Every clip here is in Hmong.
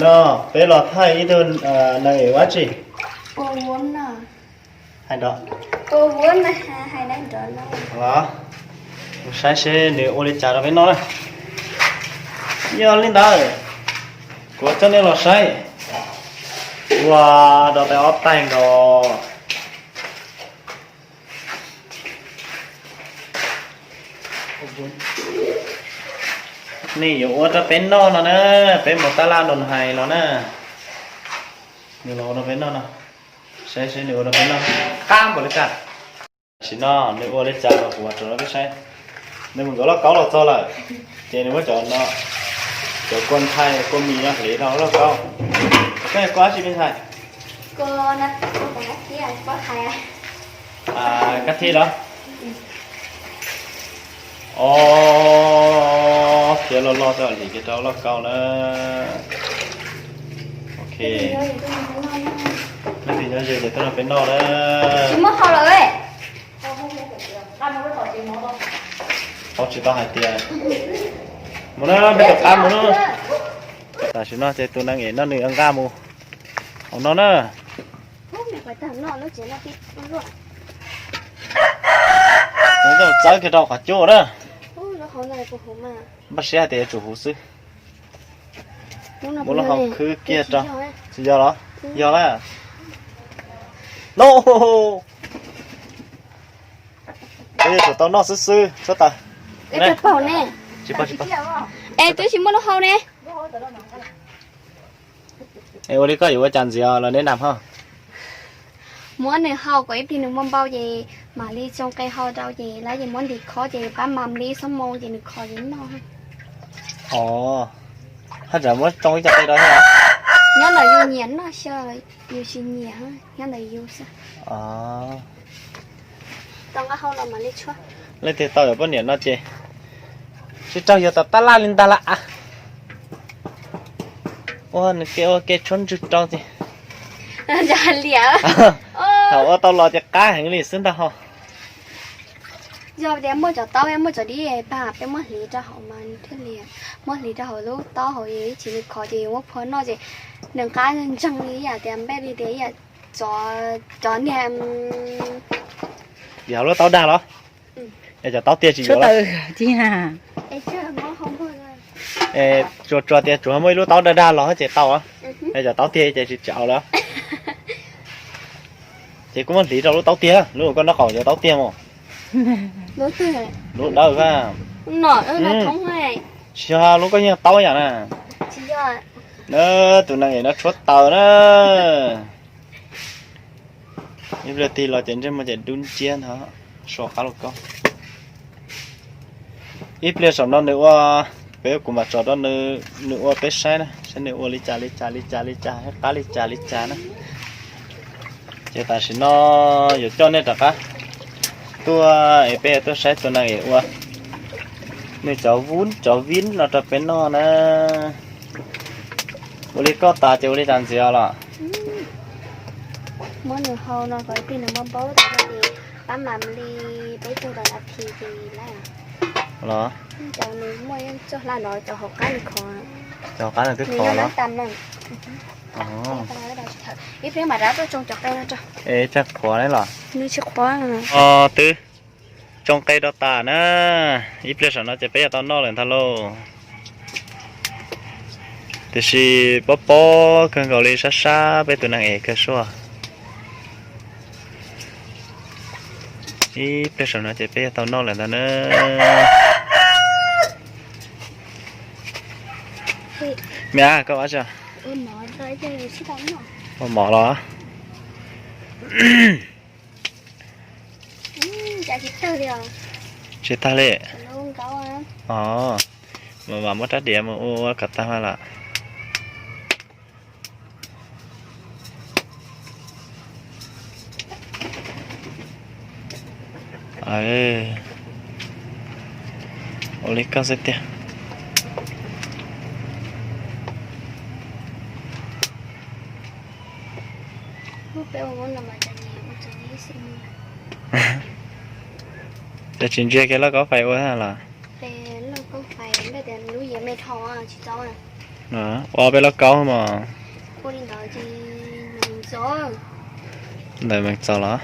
No, peb los thaij ib tug neeg ev dab tsi? Hais nrov. Los, mus saib seb nws ua li cas rau peb noj na. Yog li ntawd, kuv coj nej los saib. Ua rau peb ob taig nkaus. Nej yuav ua rau peb noj no na, peb mus tab laj nrog nws hais los na. Nws los ua rau peb noj no, saib seb nws ua rau peb noj qab npaum li cas. Tam sim no nws ua li cas los kuv mam tso rau peb saib. Nws mus nkawd lauj kaub los txog lawm, ces nws muab cov no, cov kua ntxhais kua mis no hliv rau lauj kaub. Koj kua dab tsi me ntxhais? Kab thib los? Os, khiav loj loj txog hliv kiag rau lauj kaub na. Ok. Leej twg nyob ze ces tuaj nrog peb noj na. Paub tsis tau hais tias, mus na, peb rov qab mus na. Tam sim no ces tus neeg ev no nws nqa mus hauv no na. Nws txawb kiag rau qhov cub na. Npaj siab hais tias yuav tsum huv xwb. Muab lub hau khwb kiag rau. Tsis yog los? Yog na. No, peb yuav tsum tau noj xwb xwb, suab taws. Tsis paub, tsis paub. Es twb tsis muaj lub hau ne. Es ua li koj yuav ua cas ntxiv los neb nam ho? Muab nws hau kom ib pliag nws muaj npau ces mam li tsoo qe hau rau ces lawv ces muab ntim khob ces pab mam li xob moo ces nws khov ces noj. Os, haj tseem muab tsoo ib co qe rau thiab? Nyob ntawm yus nyiam noj xyov yus tsis nyiam, nyob ntawm yus xwb. Leej twg tau yuav poj niam no ces tsis raug yuav tom tab laj li ntag lawm. Ua nws ke ua ke tshuab ntswg rau tiag. Thaum ua tau los ces qab heev li xwb ntag ho. Yog tias muaj cov taub muaj cov dib pab peb muab hliv rau hauv mas thiaj li, muab hliv rau hauv lub taub hauv ib chim nws khov ces yuav muab phua noj ces nws qab ntseeg li ib yam tias npej li tias ib yam cov niag, yog lub taub dag los? Es cov taub tiag tsis yuav lawm. Tsuas tsuas tias tsuas muaj ib lub taub dag dag los ces tau. Es cov taub tiag ces tsis txaus lawm. Ces kuv muab hliv rau lub taub tiag, lub koj nraub qaum cov taub tiag mas. Lub dawb a. Tsis yog lub koj yeej taub yam na. Na, tus neeg es no tshuab taws na. Ib pliag tig los ces ntsej muag ces dub nciab ntag, so qab los koj. Ib pliag saum no nws ua, peb kuv mam tso rau nws, nws ua peb saib na, saib nws ua li cas li cas li cas li cas, qab li cas li cas na. Ces tam sim no yuav coj nej rov qab tuaj es peb yuav tuaj saib tus neeg es ua nws cov vub cov vib no rau peb noj na. Ua li koj tas ces ua li tas ntxiv los? Muab nws hau no kom ib pliag nws muaj npau tas ces pab mam li peb caug tawm nas this ces lawm. Los? Cov nws muaj ib txoj hlab no cov hauv qab nws khov. Cov hauv qab nws twb khov los? Ib pliag mam rov tuaj tsoo cov qe no rau. Es tsag qhuav ne los? Nws tsis qhuav. Os, twb tsoo qe rau tas na, ib pliag saum no ces peb yuav tau noj lawm ntag lauj. Tiam sis pob pob kawg nkaus li, sab sab peb tus neeg es kawg suab. Ib pliag saum no ces peb yuav tau noj lawm ntag na. Me ab, koj ua tsi? Ua mov los? Tsis tag li. Os, mas mam muab rab diav mus ua ua kom tag mas lawm. Ua li koj xwb tiag. Ces tsis ntsia kiag lauj kaub fais ua los? Ua peb lauj kaub mas. Ntawd meem txaus los.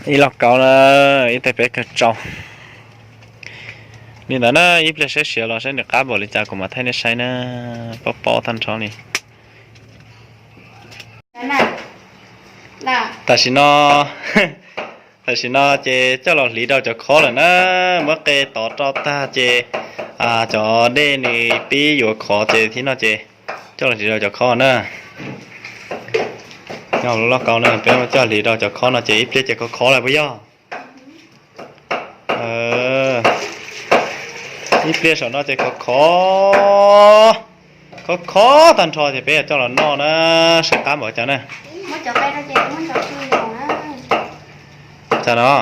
Ib lauj kaub na, ib teg peb kawg tsau. Li ntawd na, ib pliag saib siav los saib nws qab npaum li cas kuv mam thaij nej saib na. Paub paub tag nrho li. Tam sim no, tam sim no ces coj los hliv rau cov khob lawm na. Muab qe tov rau tag ces cov dej nws pib yuav khov ces thib no ces coj los hliv rau cov khob na. Lauj kaub na, peb coj hliv rau cov khob no ces ib pliag ces khov khov lawm puas yog? Ib pliag saum no ces khov khov, khov khov tag nrho ces peb yuav coj los noj na, saib qab npaum cas na. Cas no?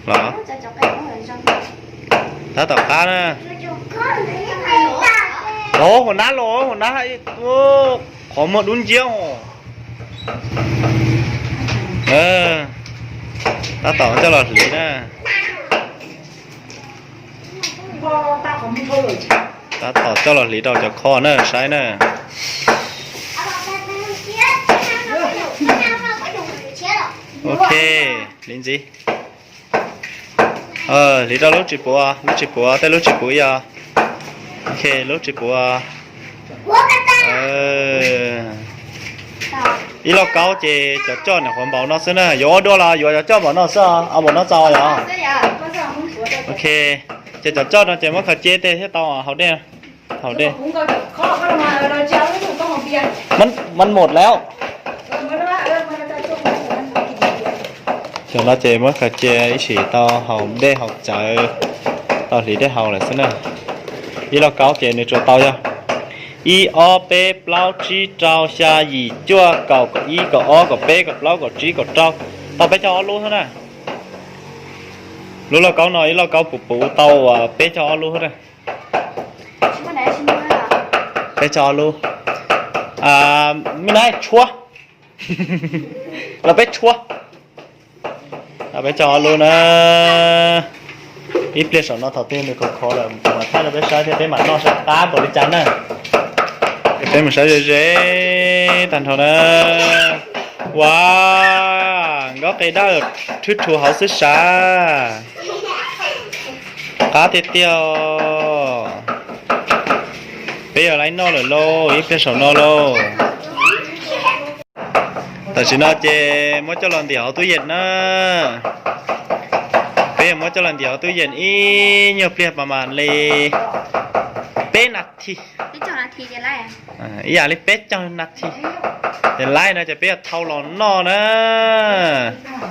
Los, tab tom qab na. Hauv nab los, hauv nab, qhov muag dub nciab os. Tab tom coj los hliv na. Tab tom coj los hliv rau cov khob na saib na. Ok, hliv ntxiv. Hliv rau lub tsis puv, lub tsis puv, tej lub tsis puv ib yog. Ok, lub tsis puv. Ib lauj kaub ces cov coj nyuam qhuav npaum no xwb na, yuav ua dua los yuav cov coj npaum no xwb, npaum no txaus yom? Ok, ces cov coj no ces muab khaws cia tej thiab tau haus dej, haus dej. Man mus lawm. Tam no ces muab khaws cia ib sim tau haus dej haus cawv, tau hliv dej haus lawm xwb na. Ib lauj kaub ces nws tsuas tau yog ib ob peb plaub tsib rau xya yim cuaj kaum kaum ib kaum ob kaum peb kaum plaub kaum tsib kaum rau, tau peb caug ob lub xwb na. Lub lauj kaub no ib lauj kaub puv puv tau peb caug ob lub xwb na. Peb caug ob lub. Me na tshuab los peb tshuab. Peb caug ob lub na. Ib pliag saum no thaum twg nws khov khov lawm kuv mam thaij rau peb saib thiab peb mam noj saib qab npaum li cas na. Peb mus saib ze ze tag nrho na. Ua, nkauj qe dawb rhwb rhu hauv xwb sav. Qab tiag tiag. Peb yuav laiv noj lawm lauj, ib pliag saum no lauj. Tam sim no ces muab coj los ntim hauv tub yees na. Peb yuav muab coj los ntim hauv tub yees ib nyuag pliag pas mam li peb nas this. Ib yam li peb caug nas this. Ces laiv no ces peb yuav thau los noj na.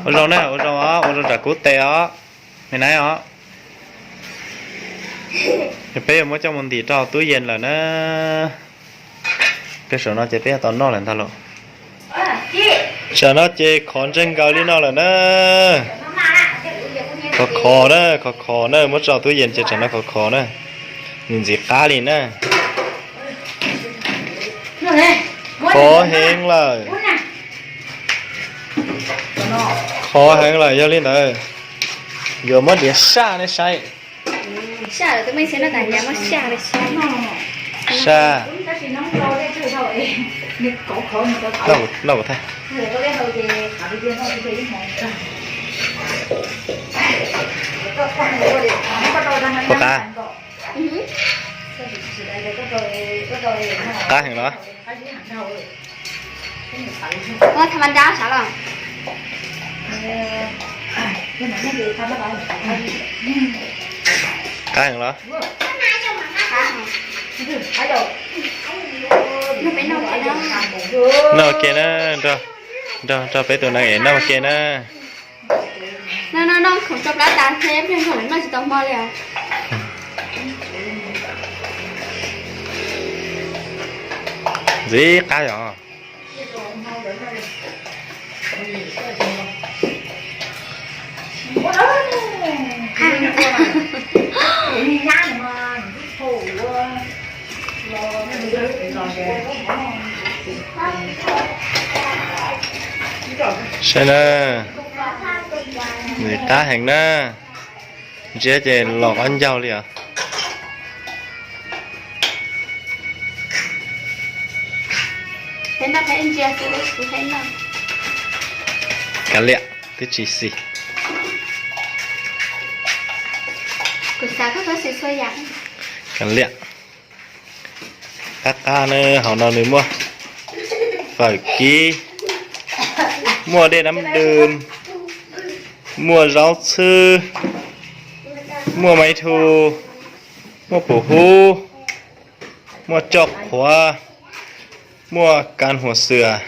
Ua zoo na, ua zoo os, ua zoo tsam kub tes os. Me na os. Peb yuav muab coj mus ntim rau hauv tub yees lawm na. Peb saum no ces peb yuav tau noj lawm ntag lauj. Saum no ces khov ntseg nkaws li no lawm na. Khov khov na, khov khov na, muab tso tub yees ces tsam no khov khov na. Ntxim ntxim qab li na. Khov heev lawm. Khov heev lawm yog li ntawd. Yuav muab diav saj nej saib. Saj, noj kuv thaij. Puas qab? Qab heev los? Ua tha ma dab sav los. Qab heev los? Noj ua ke na, nrog, nrog peb tus neeg es noj ua ke na. Noj, noj, noj khoom tso plab tas thiab, pheej nrog lawv noj tsis tau hmo li os. Ntxim qab yom. Saib na. Nws qab heev na, ntsia ces los qab ncaug li os. Kav liam, twb tsis xis. Kav liam. Qab qab na, hauv no nws muaj fawm kib, muaj dej nab dwm, muaj zaub txhwb, muaj maiv thu, muaj pum hub, muaj coj qhuav, muaj kas huam xwam,